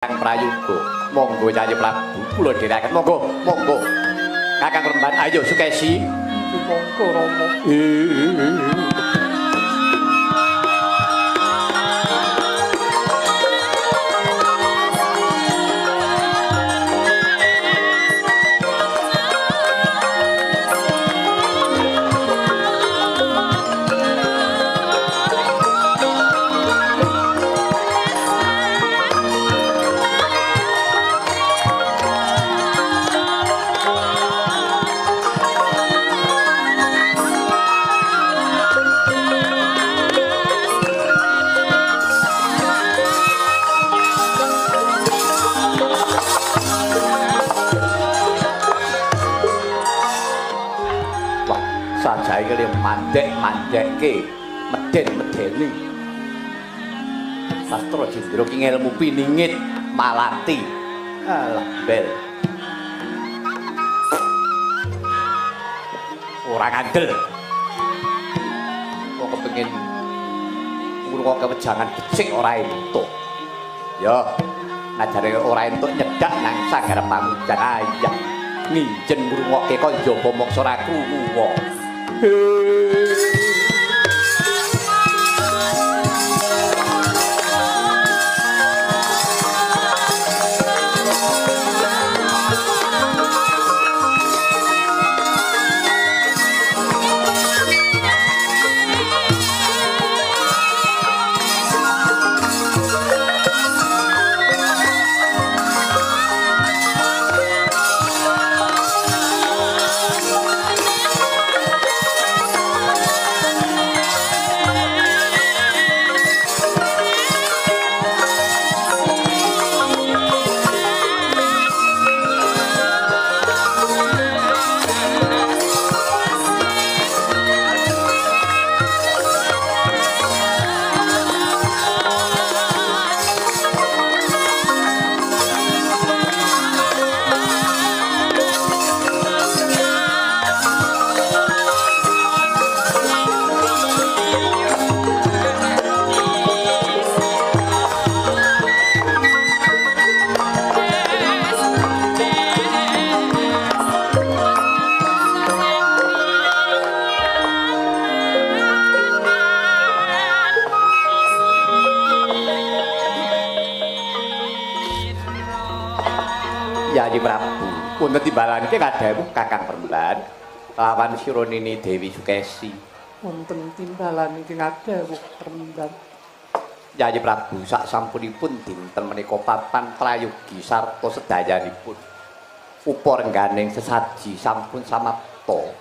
Kakang Prayoga. Monggo Yayi Prabu kula dherekaken. Monggo, monggo. Kakang Remban, ayo Sukesi. Monggo Rama. Mandek-mandekke, meden-medeni. Sastra Jendra ki ngelmu piningit malati. Alah bel. Ora ngandel. Kok kepengin ngrungokke wejangan becik ora entuk. Ya, najare ora entuk nyedak nang sanggar pamujan ayah. Nginjen ngrungokke kok njaba mangsa ora krungu. Yayi Prabu, wonten timbalanke kadhawuh Kakang Remban lawan Sironini Dewi Sukesi. Wonten timbalanke kadhawuh Remban. Yayi Prabu, sak sampunipun dinten menika papan prayogi sarta sedayanipun upa rengganing sesaji sampun samapta.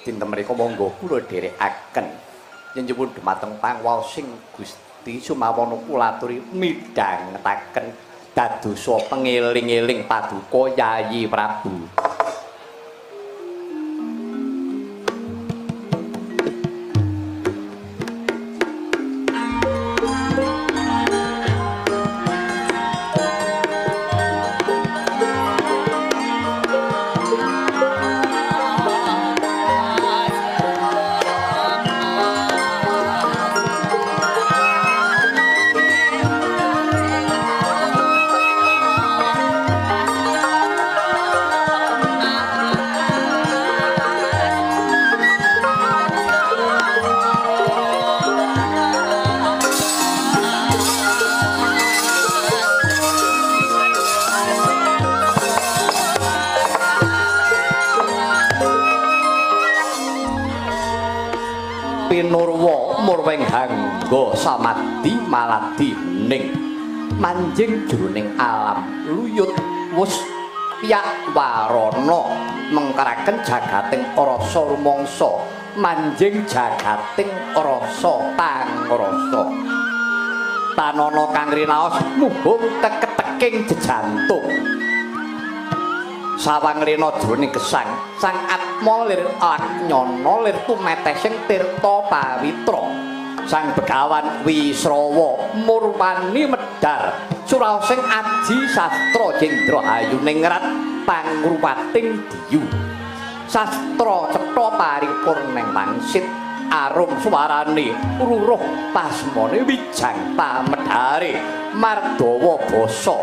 Dinten menika monggo kula dherekaken yen nyuwun dumateng pangwaosing Gusti Sumawana kula aturi midhangetaken dadosa pengeling-eling paduka Yayi Prabu. Pinurwa murwing hangga samadhi maladi ning manjing jroning alam luyut wus piyak warana mengkeraken jagating rasa rumangsa manjing jagating rasa pangrasa tanana kang rinaos mubung teketeking jejantung sawang rena jroning gesang sang atma lir aknyana lir tumetesing tirta pawitra sang begawan Wisrawa murwani medhar suraosing aji sastra jendra hayuningrat pangruwating diyu sastra cetha paripurning wangsit arum suwarane ruruh pasmane wijang pamedhare mardawa basa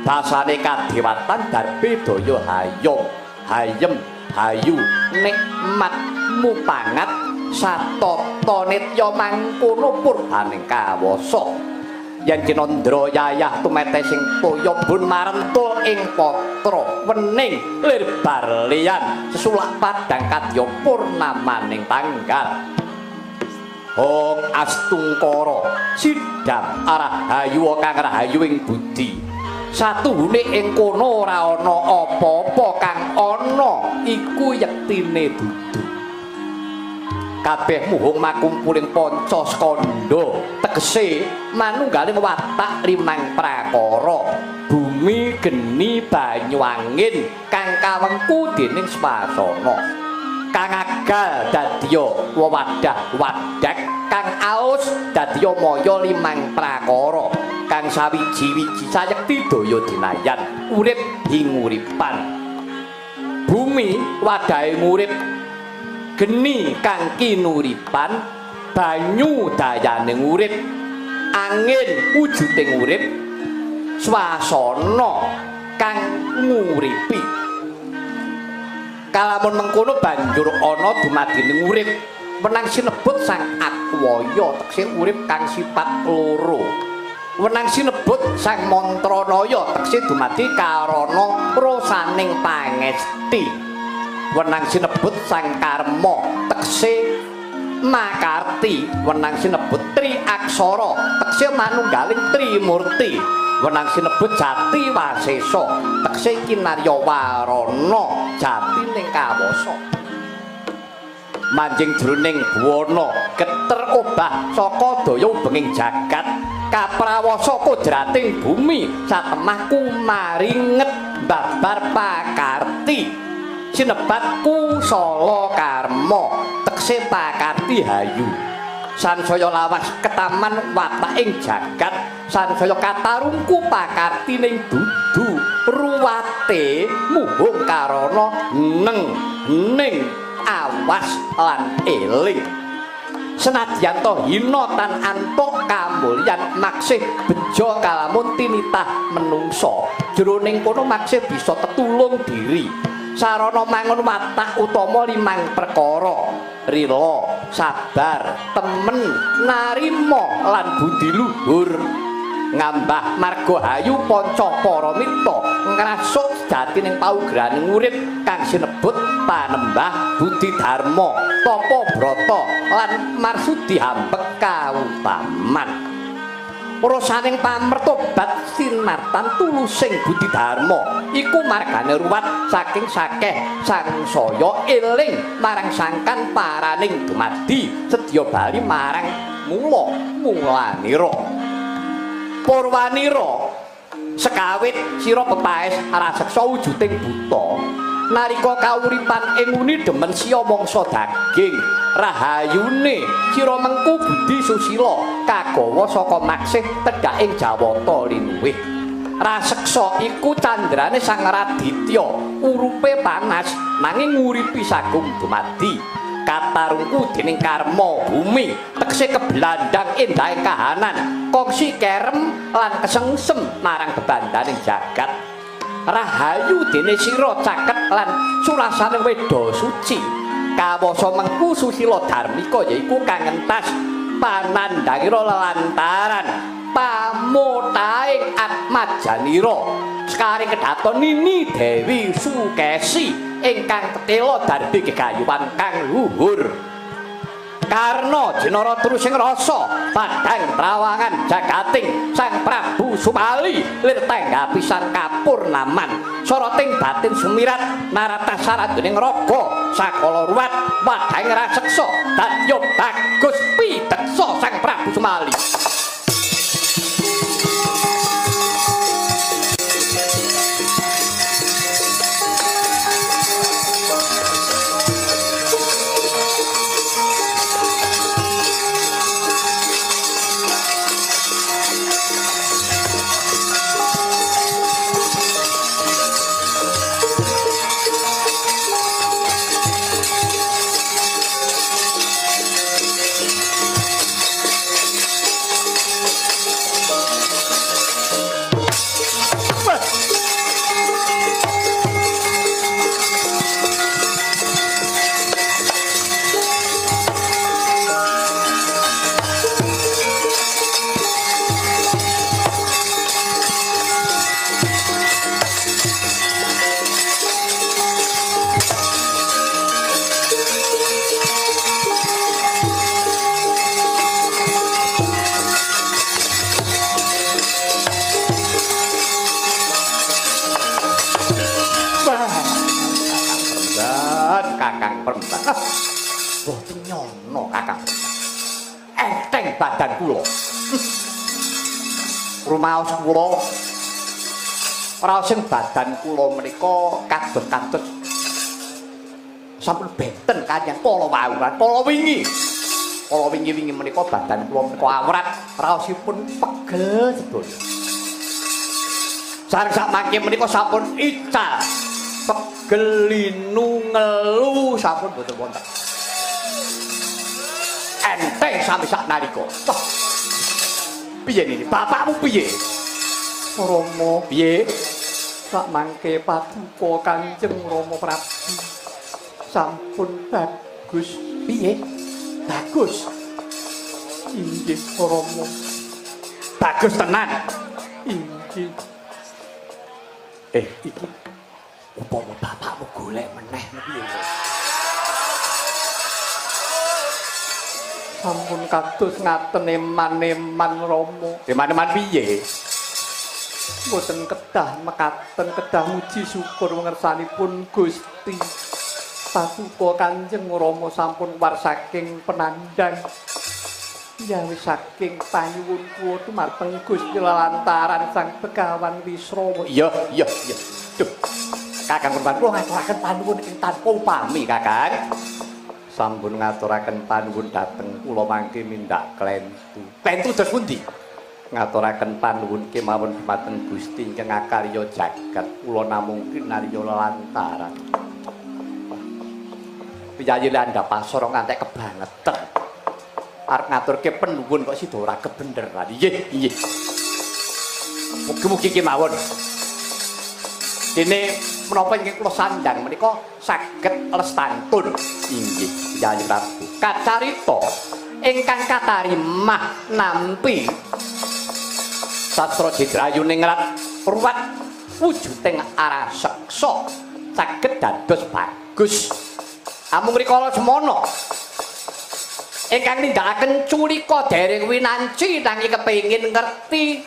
basane kadewatan darbe daya hayom hayem hayu nikmat mupangat satata nitya mangkono purbaning kawasa. Yen cinandra yayah tumete sing toya bun marentul ing patra wening lir barlian sesulak padang kadya purnamaning tanggal. Hong astungkara sidham arahayu kang rahayu ing budi. Satuhune ing kono ora ana apa-apa kang ana iku yektine dudu. Kabeh muhung makumpuling panca skandha tegese manunggaling watak limang prakara bumi geni banyu angin kang kawengku dening swasana kang agal dadya wewadah wadak kang aus dadya maya limang prakara kang sawiji-wiji sayekti daya dinayan urip hinguripan. Bumi wadahe ngurip, geni kang kinuripan, banyu dayane urip, angin wujuding urip, swasana kang nguripi. Kalamun mengkono banjur ana dumadine urip wenang sinebut sang akwaya tegese urip kang sifat loro. Wenang sinebut sang mantranaya tegese dumadi karana rosaning pangesti. Wenang sinebut sang karma tegese makarti. Wenang sinebut tri aksara tegese manunggaling trimurti. Wenang sinebut jati wasesa tegese kinarya warana jatining kawasa. Manjing jroning buwana geter obah saka daya ubenging jagat kaprawasa kodrating bumi satemah kumaringet babar pakarti sinebat kusala karma tegese pakarti hayu. Sansaya lawas ketaman wataking jagat sansaya katarungku pakartining dudu ruwate muhung karana neng ning awas lan eling. Senadyan to hina tan antuk kamulyan maksih bejo kalamun tinitah menungsa jroning kono maksih bisa tetulung diri sarana mangun watak utama limang perkara: rila, sabar, temen, narima lan budi luhur. Ngambah marga hayu panca paramita ngrasuk sejatining paugraning urip kang sinebut panembah budi dharma tapa brata lan marsudi hambek kautaman. Rosaning pamertobat sinartan tulusing budi dharma iku margane ruwat saking sakeh sangsaya eling marang sangkan paraning dumadi sedya bali marang mula mulanira. Purwanira sekawit sira pepaes raseksa wujuding buta nalika kauripan ing uni demen siya mangsa daging rahayune sira mengku budi susila kagawa saka maksih tedhak ing Jawata linuwih. Raseksa iku candrane Sang Raditya, urupe panas nanging nguripi sagung dumadi. Katarungku dening karma bumi tegese keblandang endahe kahanan kongsi kerem lan kesengsem marang bebandaning jagat. Rahayu dene sira caket lan sulasane weda suci kawasa mengku susila dharmika yaiku kang ngentas panandhangira lelantaran pamotaing atmajanira sekari kedaton Nini Dewi Sukesi ingkang ketela darbi gegayuhan kang luhur. Karna jenara terusing rasa padhang trawangan jagating Sang Prabu Sumali lir tengga pisan kapurnaman soroting batin sumirat narata saraduning raga sakala ruwat wadhang raseksa dadya bagus pideksa Sang Prabu Sumali. Kakang Premban? Mboten nyono Kakang. Enteng badan kula. Rumaos kula raosing badan kula menika kados-kados sampun benten kaliyan kala wau lan kala wingi. Kala wingi-wingi menika badan kula menika awrat raosipun pegel sedaya. Sareng sak mangke menika sampun ical. Pegel linu ngelu sampun boten wonten. Enteng sami sak nalika. Piye niki? Bapakmu piye? Rama, piye? Sak mangke paduka Kanjeng Rama Prabu sampun bagus. Piye? Bagus. Inggih Rama. Bagus tenan. Inggih. Iki upama bapakmu golek meneh piye? Sampun kados ngaten eman-eman Rama. Eman-eman piye? Mboten kedah mekaten, kedah muji syukur ngersanipun Gusti. Paduka Kanjeng Rama sampun war saking penandang. Ya wis saking panyuwun kula dumateng Gusti lantaran Sang Begawan Wisrawa. Iya, iya, iya. Duh. Kakang Premban kula ngaturaken panuwun ing tanpa upami, Kakang. Sampun ngaturaken panuwun dhateng kula mangke mindak klentu. Klentu dos pundi? Ngaturaken panuwun kemawon dumateng Gusti ingkang akarya jagat kula namung kinarya lantaran. Piyayi landhap pasar ngantek kebangetan. Arep ngaturke penuwun kok sida ora kebeneran. Nggih, nggih. Mugi-mugi kemawon. Dene menapa ingkang kula sandhang menika saged lestantun. Inggih, Piyayi Prabu. Kacarita ingkang katarimah nampi sastra Jidrayuningrat ruwat wujuding araseksa saged dados bagus. Amung rikala semono ingkang nindakaken culika dereng winanci nanging kepengin ngerti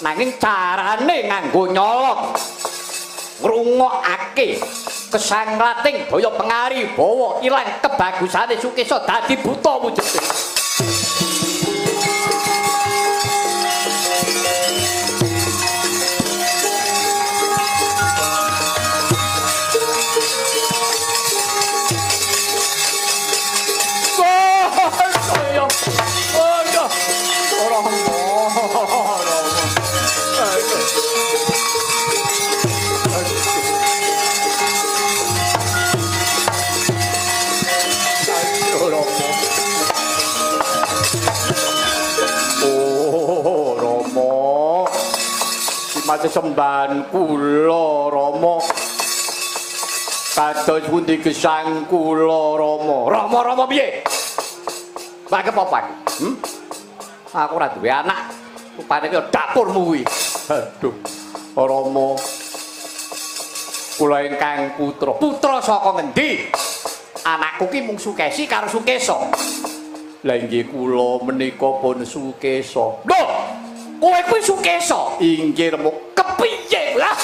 nanging carane nganggo nyolong ngrungokake kesanglating daya pengaribawa ilang kebagusane Sukesa dadi buta wujude. Sesembahan kula Rama kados pundi gesang kula Rama. Rama Rama piye? Bangke apa aku? Aku ora duwe anak. Rupane kaya dapurmu kuwi. Aduh, Rama kula ingkang putra. Putra saka ngendi? Anakku ki mung Sukesi karo Sukesa. Lah inggih kula menika pun Sukesa. Lho, kowe kuwi Sukesa? Inggih Rama. Kepiye lah?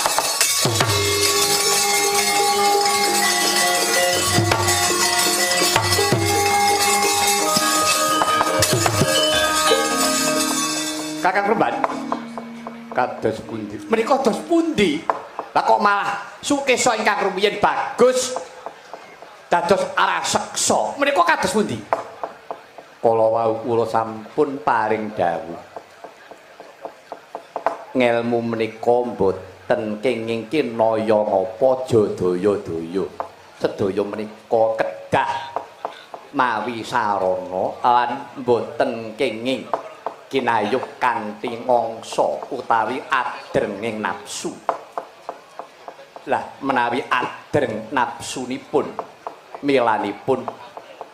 Kakang Premban kados pundi? Menika dos pundi? Lah kok malah Sukesa ingkang rumiyin bagus dados araseksa. Menika kados pundi? Kala wau kula sampun paring dawuh. Ngelmu menika mboten kenging kinaya ngapa jadaya-daya. Sedaya menika kedah mawi sarana lan mboten kenging kinayuh kanthi ngangsa utawi adrenging nafsu. Lah menawi adreng nafsunipun milanipun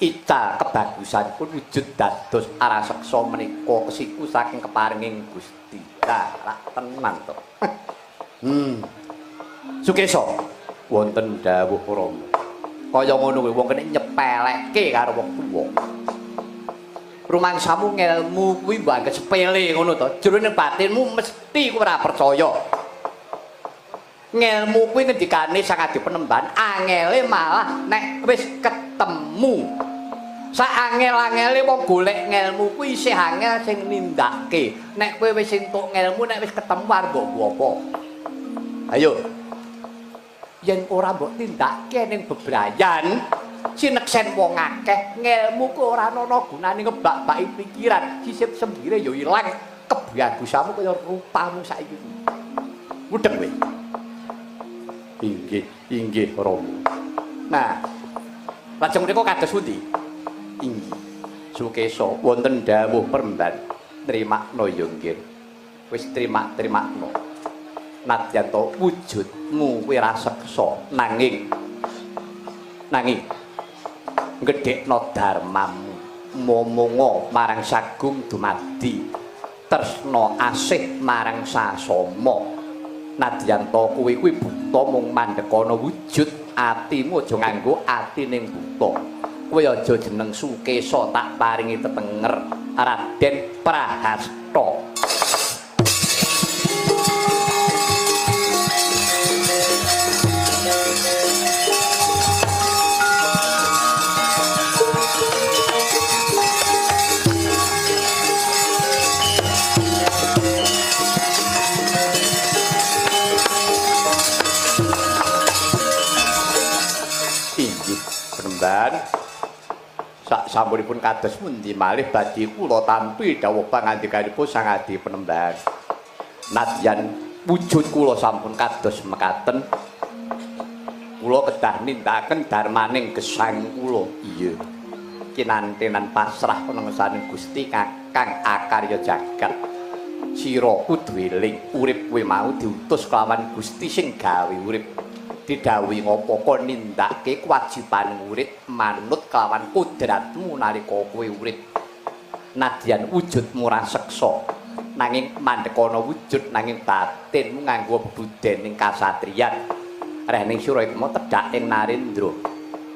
ical kebagusanipun wujud dados araseksa menika kesiku saking keparinging Gusti. Lah rak tenan to. Sukesa wonten dawuh Rama. Kaya ngono kuwi wong kene nyepelekke karo wong tuwa. Rumangsamu ngelmu kuwi mbok anggap sepele ngono to. Jerone batinmu mesti kowe ora percaya. Ngelmu kuwi ngendikane Sang Adi Penemban angele malah nek wis ngelmu. Saangel-angele wong golek ngelmu kuwi isih angel sing nindakake. Nek kowe wis entuk ngelmu, nek wis ketemu arep mbok apa? Ayo. Yen ora mbok tindakake ning bebrayan, sineksen wong akeh, ngelmu ku ora ana gunane ngebak-baki pikiran, sisip sembire ya ilang, kebagusanmu kaya rupamu saiki. Mudeng kowe. Inggih, inggih Rama. Nah, lajeng menika kados pundi? Inggih. Sukesa wonten dawuh peremban nrimakna ya nggih. Wis trimak-trimakna. Nadyan to wujudmu kowe ra seksa nanging gedhekno dharmamu, momonga marang sagung dumadi, tresna asih marang sasama. Nadyan to kowe kuwi buta mung mandekana wujud, atimu aja nganggo ati ning buta. Kowe aja jeneng Sukesa tak paringi tetenger Raden Prahasta. Sak sampunipun kados pundi malih badhe kula tampi dawuh pangandikanipun Sang Adi Penemban. Nadyan wujud kula sampun kados mekaten, kula kedah nindakaken dharmaning gesang kula. Iya. Kinantenan pasrah panengesaning Gusti Kakang akarya jagat. Sira kudu eling urip kowe mau diutus kelawan Gusti sing gawe urip. Didhawuhi ngopo kon nindakake kewajiban urip manut kelawan kodratmu nalika kowe urip. Nadyan wujudmu ra seksa nanging mandekana wujud nanging batinmu nganggo bebudening kasatriyan. Rehning sira iku mau tedhak ing Narendra.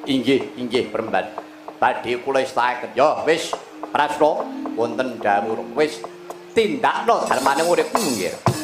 Inggih, inggih Premban. Badhe kula estakaken. Ya wis, Prasna wonten dawuh wis tindakno dharmane uripmu nggih.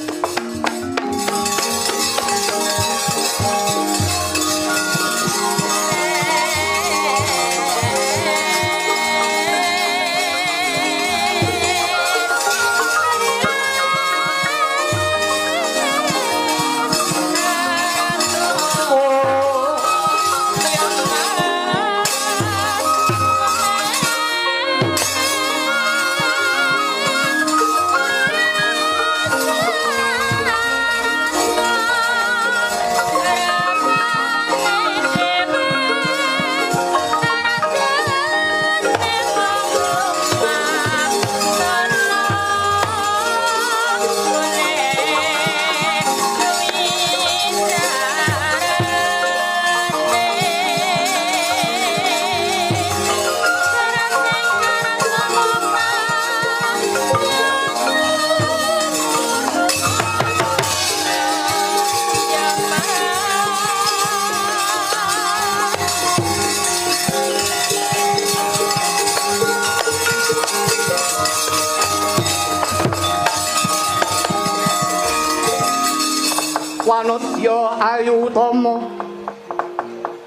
Wanodya ayu tama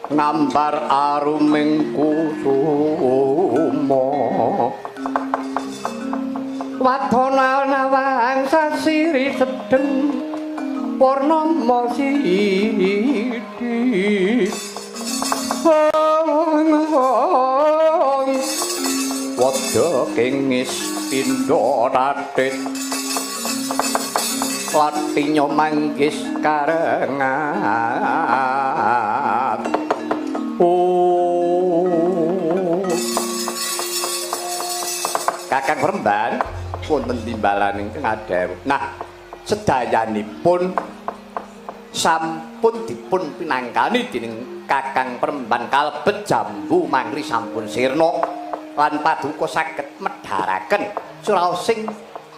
ngambar aruming kusuma, watana nawang sasiri sedeng purnama sidi. Wadya kengis pindha ratit latinya manggis karengat. Oh, Kakang Peremban wonten timbalan ingkang adhawuh. Nah, sedayanipun sampun dipun pinangkani dening Kakang Peremban kalebet jambu mangri sampun sirna lan paduka saged medharaken suraosing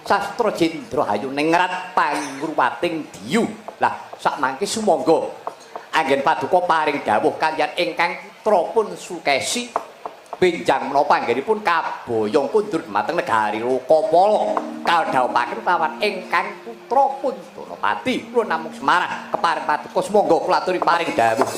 sastra jendra hayu ningrat pangruwating diyu. Lah sakmangke sumangga anggen paduka paring dawuh kaliyan ingkang putra pun Sukesi benjang menapa anggenipun kaboyong kundur dhumateng negari Lokapala kadhawuhaken kelawan ingkang putra pun Donapati. Kula namung semarah keparing paduka sumangga kula aturi paring dawuh.